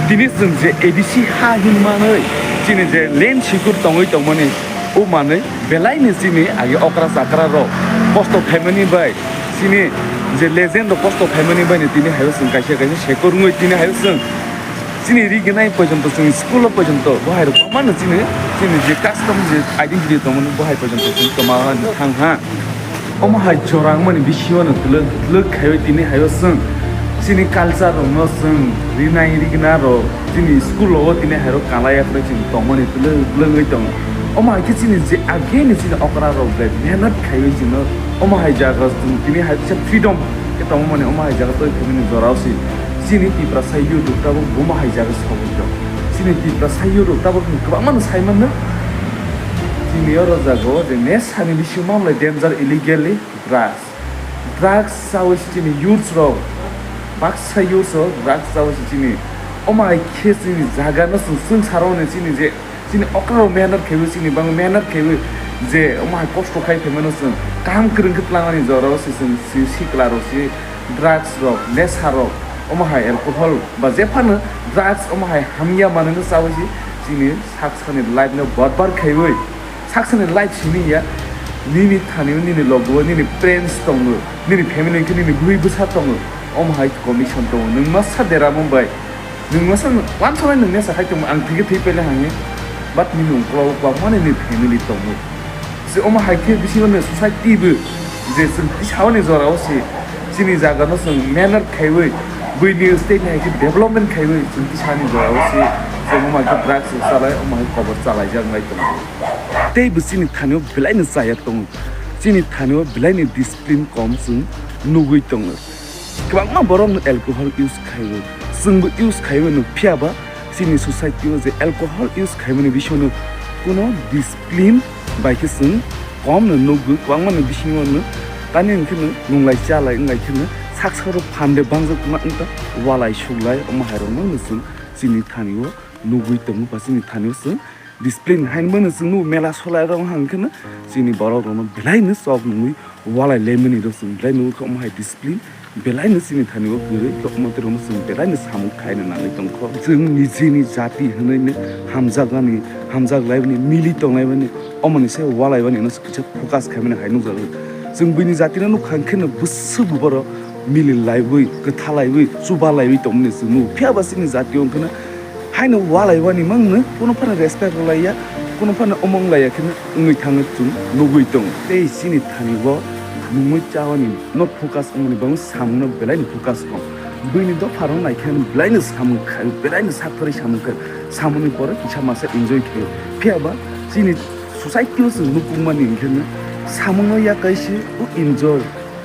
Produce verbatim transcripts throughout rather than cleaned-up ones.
Tini chwng je A D C ha hin manwi, chini je land secure tongwi tongmani, o manwi belaini chini age okra chakra rok kosto khaimani bai, chini je legend rok kosto khaimani bai ni tini hayo chwng kaisa kaisa sekor wngwi tini hayo chwng chini rignai pojonto chwng school o pojonto bo hai rok mano chini, chini je custom je identity tongmani bo hai pojonto chwng toma thang ha. Omo hai jora wngmani bisingo no twlwk twlwk khaiwi tini hayo chwng chini culture rokno chwng rinai rigna rok chini school rogo tini hairok kalai yakhwlai chwng tongmani twlwk twlwk wngwi tongo. Omo hai khe chini je ageni chini okra rok bai mehnat khaiwi chwngno omo hai jaga chwng tini hai kisa freedom khe tongmani omo hai jaga twi phaimani jorao se chini Tiprasa youth rok tabuk omo hai jaga sogwi tong. Chini Tiprasa youth rok tabuk kwbangma no sai mano. Chini oro jaga o je nesani bisingo mamlai danger illegally drugs. Drugs chawi se chini youths rok, baksa youths rok drugs chawi se chini. Omo hai khe chini jaga no chwng chwng saro ni chini je chini okra rok mehnat khaiwi chini bang mehnat khaiwi je omo hai kosto khai phaimano chwng kaham kwrwng khe twlangmani jorao se chwng si sikla rok si drugs rok nesa rok omo hai alcohol ba jephano drugs omo hai hamya manwino chawi se chini sak sakni life no bodbar khaiwi Saksani life simi ya, nini thani o, nini logo o, nini friends tongo, nini family hwnkhe nini bwrwi bwsa tongo, omo hai condition tongo, nwng masa dera Mumbai, nwng masa wansonai nwng nesa khai tongo, ang thwikhe thwi paila hangye, but nini ungkula o kwbangma nini family tongo. Se omo hai khe bisingo nini society bo je chwng tisani jora o se chini jaga no chwng mehnat khaiwi, buini state ni hai khe development khaiwi chwng tisani jora o se chwng omo hai khe drugs rok chalai, omo hai kobor chalaijak nai tongo. Tei bo chini thani o belai no chaya tongo. Chini thani o belai ni discipline kom chwng nugwi tongo. Kwbangma borok no alcohol use khaiwi, chwngbo use khaiwi no, phiya ba chini society o je alcohol use khaimani bisingo no kuno discipline bai khe chwng kom no nugwi, kwbangma ni bisingo no tani hwnkhe no nunglai chalai wnglai khe no sak sak rok phan de bangjak ma wngkha, walai suklai omo hai rok no chwng chini thani o nugwi tongo ba chini thani o chwng discipline hai mano chwng nukgo mela solai rok hang khe no chini borok rok no belai no chok nungwi walai lemani rok chwng belai nukgo khe omo hai discipline belai no chini thani o kwrwi khe omo twi rok no chwng belai no samung khai no nangwi tong kho. Chwng nijini jati hwnwi no hamjakmani, hamjak laimani, mili tong laimani, omo ni se walai mani no kisa focus khai mani hai nukjago. Chwng buini jati no nukha hwn khe no bwswk borok mili laiwi, kwtha laiwi, chuba laiwi tong mani chwng nukgo. Phiya ba chini jati o hwn khe no Haino walai wani mangno kuno phano respect rwlaiya, kuno phano omong laiya kheno wngwi thangwi chwng nugwi tongo. Tei chini thani bo mungwi chawani no focus wngmani bagwi samungno belaino focus kho. Buini dopha rok nai khe belaino samung khai, belaino sakthari samung khai, samungni pore kisa masa enjoy khai. Phiya ba chini society o chwng nukung mani hwnkhe samungno yakai se o enjoy.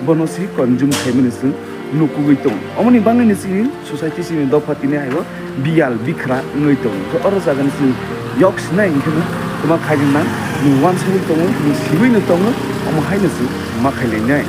Bono si consume khaimani chwng nukugwi tongo. Omoni bangwino chini society chini dopha tini haibo biyal bikhra wngwi tongo. Hwnkhe oro jagani chwng yok sinai hwnkhe no kwma khairoknang nwng uansugwi tongo, nwng siwino tongo, omo haino chwng ma khailainai.